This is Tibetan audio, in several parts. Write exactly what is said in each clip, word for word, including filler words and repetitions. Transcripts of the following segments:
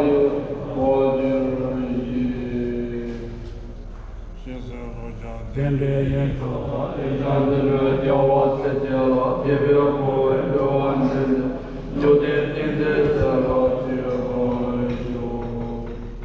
ཡོད་པ་ཡིན། ཤེས་སུ་རོ་ལྗང་ལྡན་པའི་ཡན་དུ། ལས་ཀྱང་འདི་ལུས་རྒྱལ་བ་སྲས་བཅས་ལ། དད་པས་བསྐོར་བའི་འགྲོ་བ་འདི་ནི། འབྱུང་ལྡན་བསྟན་འཛིན་སྲས་ལ་བཅོལ་བར་ཞུ།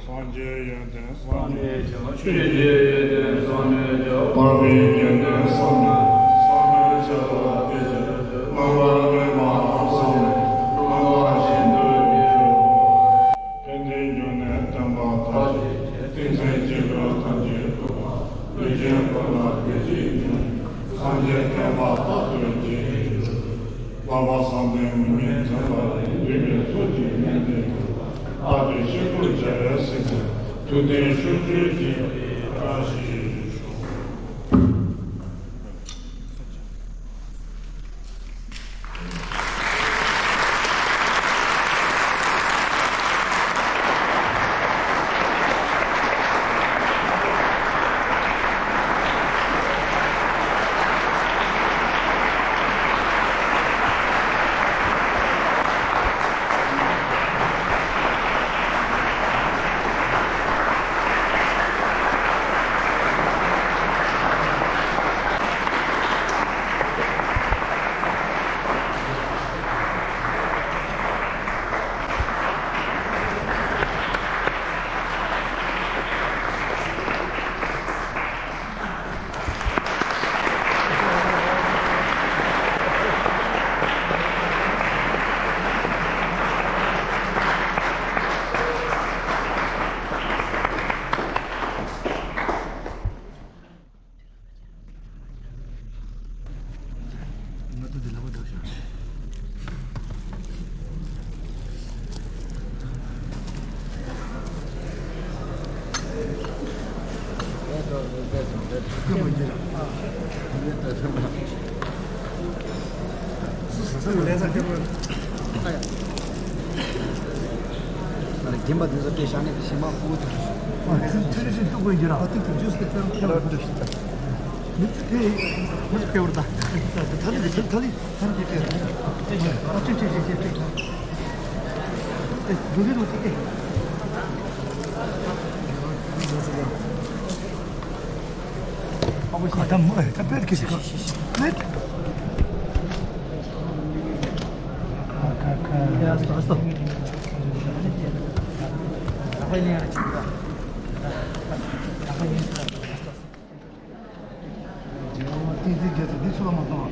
སངས་རྒྱས་ཡོན་ཏན་བསམ་མེད་ཀྱང་། ཆོས་ཀྱི་ཡོན་ཏན་བསམ་མེད་ཀྱང་། འཕགས་པའི་ཡོན་ཏན་བསམ་མེད་བསམ་མེད་བྱ་བ་དེ་ཕྱིར། རྣམ་པར་སྨིན་པ་ལ་བསམ་མེད་རྣམ་པ་བཞིན་དུ་རྒྱས་པ། ཕན་བདེའི་འབྱུང་གནས་བསྟན་པ་མཐར་ཕྱིན་ཅིང་། ཏིང་འཛིན་རྒྱུད་ལ་ཐམས་ཅད་ཕོག་པ། ལུས་ཅན་ཀུན་ལ་བདེ་སྐྱིད་འབྱུང་། སངས་རྒྱས་བསྟན་པ་རྟག་ཏུ་རྒྱས། བསླབ་པ་བསམ་གཏན་མུ་མེད་འཛིན་པ་ལས། འདུས་པའི་ཚོགས་ཀྱིས་ནན་ཏན་གྱུར། རྟག་ཏུ་གཤེ་སྐུར་བྱ་བའི་སེམས་ཀྱིས། ཐུབ་བསྟན་ཕྱོགས་བཅུར་རྒྱས་པའི་བཀྲ་ཤིས་ཤོག། ང་ཚོ་འདི་ལ་བ་འགྲོ་ཤག་རྒན་པ་འདི་ཚོ་སྐད་བཤད་ནས་ཞིམ་མ་ཁུག་ཐུབ། ཨ་ཐུ་ཐུ་རི་ཤི་ཏུ་གོ་ཡིན་ར། ཨ་ཐུ་ཐུ་ཇུས་ཏུ་ཕེར་ཕེར་ཐུ་ཤི་ཏ། མི་ཚེ་མི་ཚེ་ཕེར་བར་ད། ཐ་ལི་ཐ་ལི་ཐ་ལི་ཐ་ལི་ཕེར། ཨ་ཅི་ཅི་ཅི་ཅི་ཅི། ཨེ་འགྲོ་གི་འགྲོ་གི་ཨེ། ཁ་ད་མོ་ཨེ་ད་པེར་ཁེ་ཤི་ཁ་མེད། ཁ་ཁ་ཁ། ཏིང་འཛིན་རྒྱལ་སྲས་འདི་ཚུར་ལ་མ་བཏང་།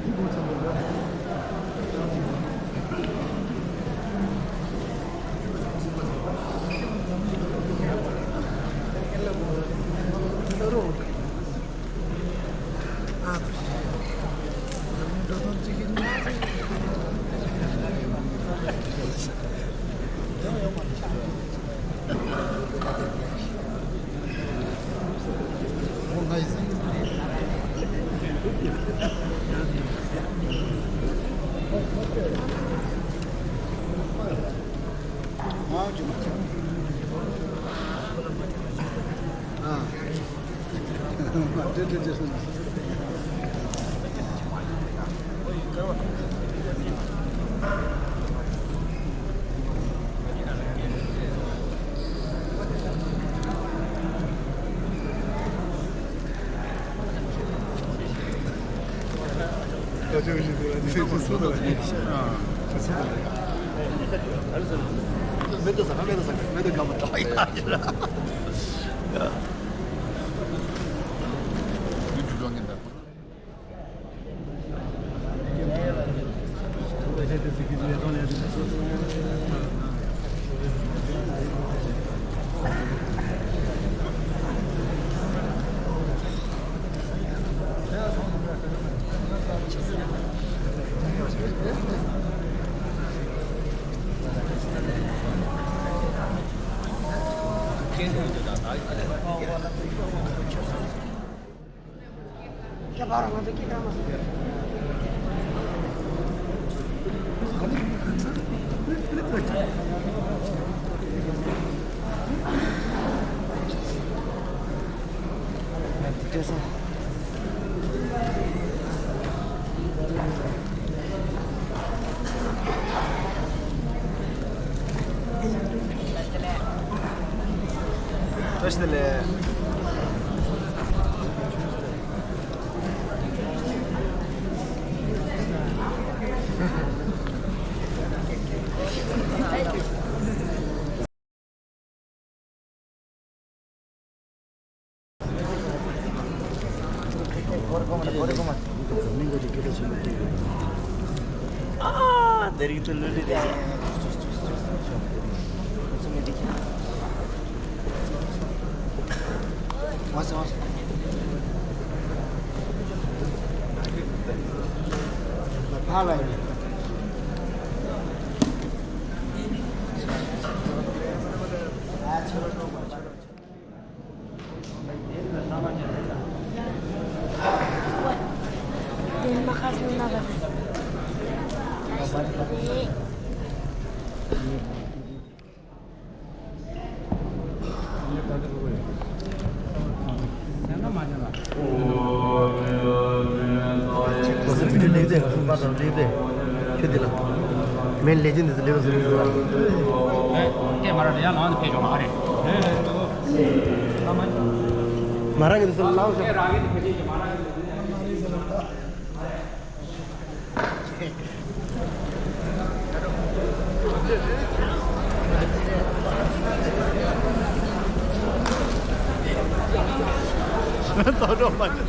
འདི་སྒོ་ཚང་མ་རེད། ཁྱད་པར་ང་ཚོ་སྐད་གྲགས་མ་སོང་། བཀྲ་ཤིས་བདེ་ལེགས། མ་རང་གི་འདི་ཚོ་ལངས་ཤོག་ཐོག་འགྲོ་མ་ཆོག་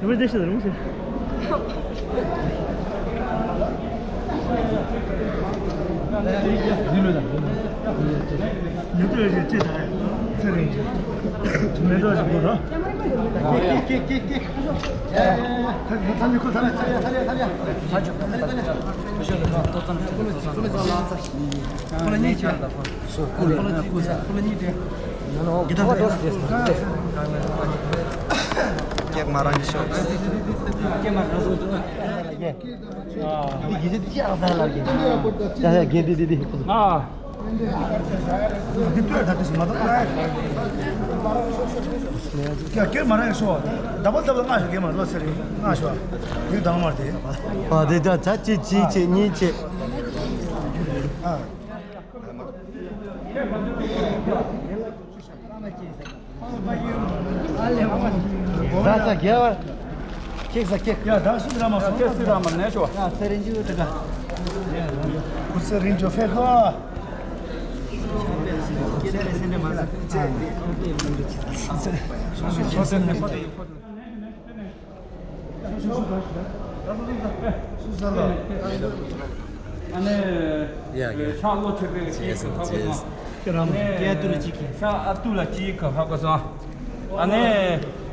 ཡུམ་བདེ་ཞིག་རིང་ཞིག་ཉི་དུ་ཡོད་ཅེས་ཅེས་དང་། ཚེ་རིང་ཅེས། མེ་ཏོག་ཅིག་དགོས་རོ། ཀེ་ཀེ་ཀེ་ཀེ། ད་ད་ནི་ཁོ་ད་ལ་ཚ་ཡ་ཚ་ཡ་ཚ་ཡ། ཚ་ཡ་ཚ་ཡ། ཁོ་ལ་གཉིས་ཆགས་ད་ཁོ། སོ་ཀུ་ལ་ཀུ་ས་ཁོ་ལ་གཉིས་དེ། ཡང་ན་འོ་ཁོ་ལ་འགྲོ་སྟེ། ཀེག་མ་རང་གི་ཤོག་ཀེག་མ་རང་སོང་འདུག་འདི་ཡིད་ཆེས་ཅི་ཡང་ཟ་ལ་གི། ཡ་ཡ་རྒན་འདི་འདི་འདི། ཨ། འདི་ལྟོས་ད་དུས་མ་གཏོགས་ན། ཀེག་ཀེག་མ་རང་གི་ཤོག་ད་པ་ད་པ་ལྔ་ཤོག་ཀེག་མ་ལོ་ཚེ་རིང་ལྔ་ཤོག་དེ་དང་མར་དེ། ཨ་དེ་ད་ད་གཅིག་གཅིག་བྱེད་གཉིས་བྱེད། ཨ། ཟ་ས་རྒྱལ་བ། ཁེག་ས་ཁེག་ཡ་ད་སུ་ར་མ་སུ་ར་མ་ནས་ཤོ། ཡ་ཚེ་རིང་ཅུ་དེ་ག་ཁུ་ཚེ་རིང་ཅུ་ཕེ་ཁ། སུ་ས་ལ། ཨ་ནི། ཡ་ཡ། ཕྱག་ལོ་ཆེ་བའི་ཅེས་སོ་ཅེས། ཨ་ནི། ཕྱག་ཨ་ཏུ་ལ་གཅིག་གི་ཧ་གོ་སོང་། ཨ་ནི།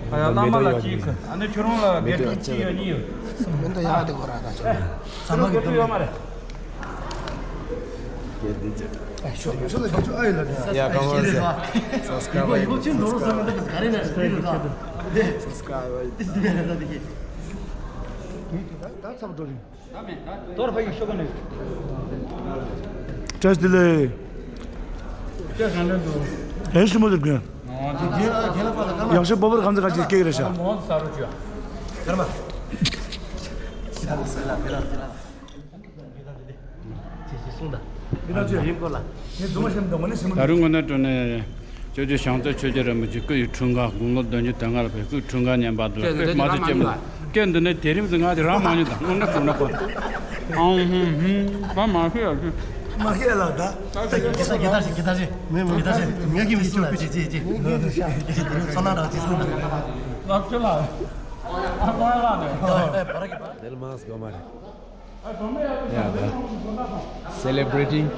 བླ་མ་ལ་གཅིག་གི་ཨ་ནི་ཁྱོད་རང་ལ་དགེ་ཕྲུག་གཅིག་ཡོད་གཉིས་ཡོད། མི་འདི་ཡག་དེ་གོ་ར་ད་ཆ། ཚང་མ་གི་དགེ་ཕྲུག་ཡོད་མ་རེད། ཡ་གང་བ་ཟེར། སབ་སི་ཀ་རའེབ་བྱེད། སབ་སི་ཀ་རའེབ་བྱེད། ད་ཚབ་འགྲོ་རིང་། དོར་ཕ་གི་ཤོག་ག་ནས། བཀྲ་ཤིས་བདེ་ལེགས། ཨེ་ཤི་མོ་དེ་དགོན། ཡག་ཤོས་བོ་བར་གང་ཚེ་ག་ཅིག་སྐྱེ་གི་རེད་ཤག་ད་རུང་ངོ་ན་སྤྲོ་ནས། ཅོ་ཅོ་བྱང་རྩེ་ཆོས་རྒྱལ་རིན་པོ་ཆེ་སྐུ་ཡི་འཁྲུངས་སྐར་དགུང་ལོ་བདུན་ཅུ་དོན་ལྔ་ལ་ཕེབས། སྐུའི་འཁྲུངས་སྐར་བརྙན་པར་དུ་སྐུ་མ་དུ་ཅེ་མོ་སྐད་འདི་ནས་དེ་རིང་ཟིན་ང་དེ་རང་མ་ཉོ་དང་དངོས་གནས་དྲང་གནས་ཁོ། ཨང་ཧུང་ཧུང་བ་མ་ཤི་ཡ་ཤི། མ་ཤི་ཡ་ལ་ད། གི་ས་གི་ད་ཞིག་གི་ད་ཞིག་མེ་མེ་གི་ད་ཞིག་ངས་གི་མི་སུ་ལ་ཅི་ཅི་ཅི། སོ་ན་ར་ཅི་སུ་ལ། ལག་ཆུ་ལ། ཨ་ཀོ་ཡ་ལ་ནས། ཨེ་བ་ར་གི་བ། དེ་ལ་མ་སྒོ་མ་རེད། Yeah, the celebrating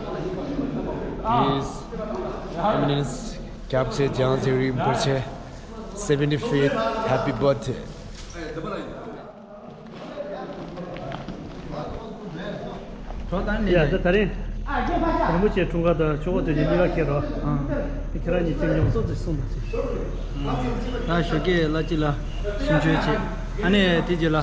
His Eminence Gyaltsab Jangtse Rinpoche seventy-fifth happy birthday. ཡ་ད་ད་རིང་རིན་པོ་ཆེའི་འཁྲུངས་སྐར་དང་ཆོས་འཁོར་དོན་གཉིས་ཀ་ཁེལ་རོགས། ཨ་ཁྱེད་རང་གཉིས་ཅིག་ཉོག་སོགས་ཅིག་གསུངས་པ་ཅིག་ད་ཞོགས་ཀས་གླ་སྤྱི་ལ་གསུང་ཆོས་བྱེད། ཨ་ནི་དེ་རྗེས་ལ།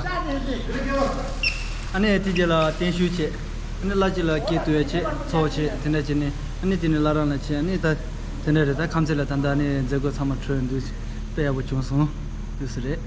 ཨ་ནི་དེ་རྗེས་ལ་བརྟན་བཞུགས་བྱེད། ཨ་ནི་གླ་སྤྱི་ལ་སྐད་བཏུ་བའི་བྱེད་ཚོགས་བྱེད་དེ་འདྲ་བྱེད་ནས། ཨ་ནི་དེ་ནས་བླ་རང་ལ་བྱེད། ཨ་ནི་ད་དེ་འདྲ་རེད། ད་ཁམས་ཚན་ལ་ད་ལྟ་ཨ་ནི་མཛད་སྒོ་ཚང་མ་གྲོལ་འདུག་དཔེ་ཡག་པོ་བྱུང་སོང་འདུག་སེ་རེད།